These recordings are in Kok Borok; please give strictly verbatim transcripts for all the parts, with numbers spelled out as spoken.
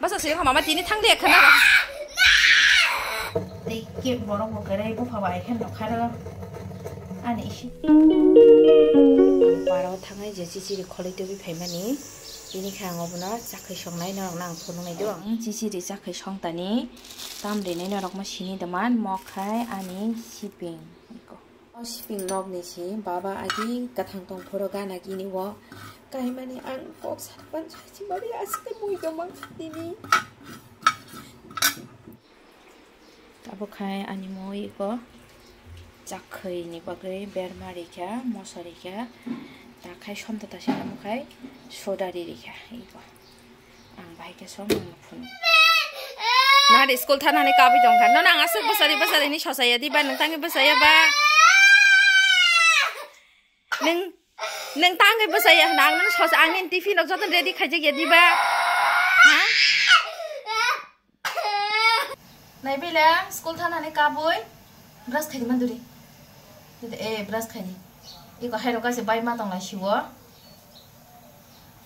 Sa sini mama tini thang de khana. Tei ke borok bo kwrwi bupha bai khe nokha ro. Ani isi. Paro thangai je chichiri kholoi tobwi phaimani. Tini khe ang obono chakhwi songnai norokno ang phunuknai do. Ang chichiri chakhwi songtani. Tam rinai norokma sini doman mok khai ani siping. O siping nokni si baba agi kathang tong phoro gana gini o kaimani ang kok sapan sachi mari asite mui domang tini. Abo khai ani mui iko chakhwi ni bagwi berma rikha, moso rikha, ta khai somta ta sina mo khai soda ri rikha iko. Ang bahai khe som ang phun. Nahari school thanani kabui tongkha. Nono ang aswk bwsari bwsari ni sosaya diba, nwng tangwi bwsaya ba? Nwng, nwng tangwi bwsaya hwna ang nono sosa, ang nini tiffin rok joto ready khaijak ya diba? Ha? Naibeila school thanani kabui brush khaidi manduri. Eh, brush khaidi. Iko hairok kaisa bai ma tonglai siwo.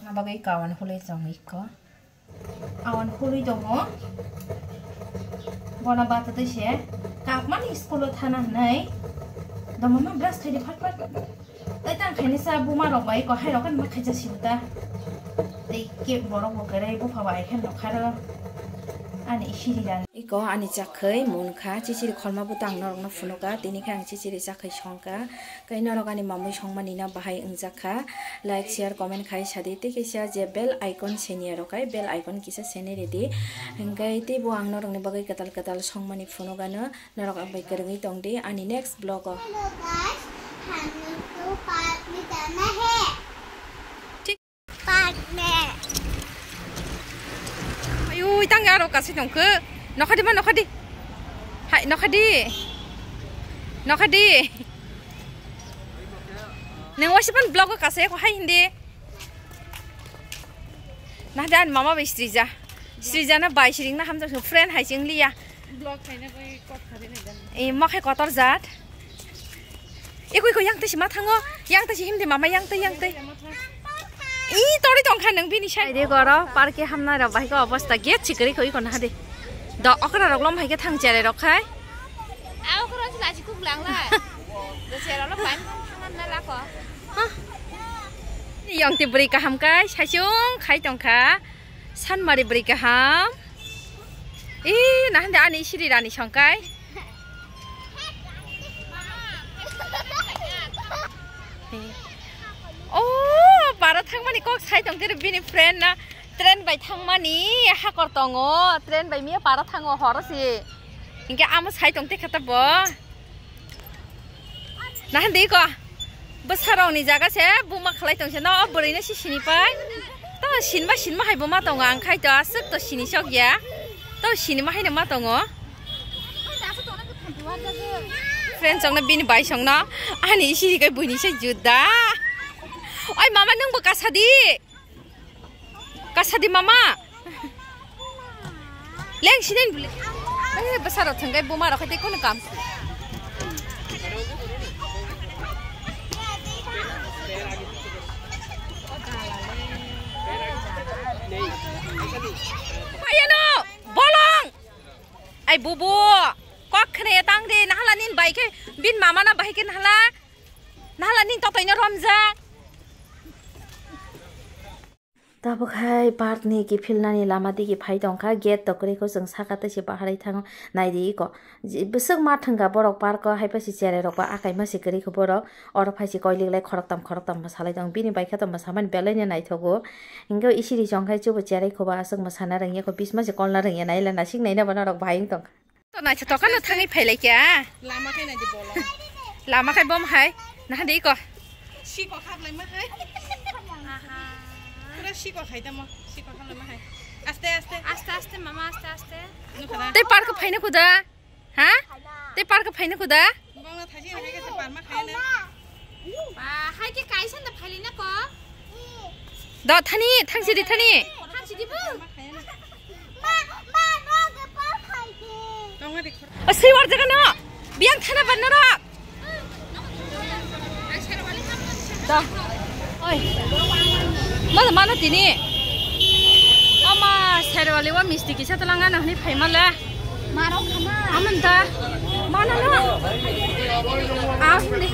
Abagwi kawan hulai tongo iko. Awan hulwi tongo. Bona bata tei se kap mani school o thana hwnwi. Dama ma brush khaidi phat phat. Tei tang khaini sa buma rok bai ko hai rok kan ma khaija sibu ta. Tei ke borok bo kwrwi bupha bai khe nokha ro. Ani siri dan. Iko ani chakhwi munkha chichiri kholma bo tang norok no phunuka tini khe ang chichiri chakhwi songka. Kei norok ani mamui songmani no bahai wngjak kha, like, share, comment khai sadi, tei kaisa je bell icon senior rok khai bell icon kisa seni ridi, hingkai teibo ang norok ni bagwi kwtal kwtal songmani phunukano norok ang bai kwrwngwi tongdi ani next vlog o. Hello guys, हम लोग तो पार्क में जाना है। Partner. Ayui, tang aro kasi tongkhe. Nokhadi ma, nokhadi. Hai, nokhadi. Nokhadi. Neng wasipan vlog o kasi ko hai hindi. Nah dan mama bai Srija. Srija na bai siring na hamjak friend hai sing liya. Vlog khaina bai kok khari nai dan. Eh, mokhe kotor jat. Iko, iko, yang tei si ma thango, yang tei si himdi mama, yang tei, yang tei. I, tori tong kha nang bini sai. Ide goro, park e hamnai rok bahai ko obosta, gate si kwrwi ko, iko naha de. Do okra rok lom hai khe thang cherai rok khai. A okra si lachi kuk lang lai. Do cherai rok bai thang na lako. Hah? Yang tei bwrwi kaham kai, saisung khai tong kha. Sanmari bwrwi kaham. Ih, nahande ani siri rani songkai. Oh, bara thangmani kok sai tongkhe bini friend na train bai thangmani hakor tongo, train bai miya bara thango horo si. Hinkhe amo sai tongte khata bo. Nahan de ko. Bwsarokni jaga se buma khlai tongse no, o bwrwino si sini pai. To sinma sinma hai buma tongo, ang khai to aswk to sini sok ya. To sinima hai no ma tongo. Friend songno bini bai songno ani isi kai buini se juda. Oi mama nwng bo kasadi. Kasadi mama. Leng sini bule. Eh, besar rok thangkai buma rok khai tei kono kam. Ayano, bolong. Ai bubu. Kok khne tang de nahala nin bai khe bin mama na bai khe nahala. Nahala nin totoi no romjak. Tabuk hai park ni kiphilnani lama digi phai tongkha, gate to kwrwi kho, chwng saka tei se baharai thango, naidi iko. Bwswk ma thwngkha borok park o, haiphai se cherai rok ba akai ma se kwrwi kho borok, oro phai se koilik lai khoroktam khoroktam mwsalai tong, bini bai khe to mwsamani belai no naithogo. Hinkhe isiri chong khai chubo cherai kho ba aswk mwsana rwngya kho, bisma se kolna rwngya, naila nasik naina bo norok bahai wng tongkha. To naithotok kheno thangwi phailaikha. Lama khe naidi bolong. Lama khai bom hai. Naha de iko. Siko khaplai ma hai. Aha. Pura siko khai tamo. Siko khaplai ma hai. Aste aste. Aste aste mama, aste aste. Nukha da. Tei park phaina kuda? Ha? Tei park phaina kuda? Bongno thaji hai khe parma khai na. Ba, hai khe kaisa da phailina ko? Do thani, thangsi di thani. Thangsi di bu. O, siwar jaga no. Biang thana ban norok. Do. Oi. Mala mano tini. Ama sero Lewa misti kisa talang ano hwnwi phaima le. Maro khana. Amanta. Mana no. Ah, hwnwi.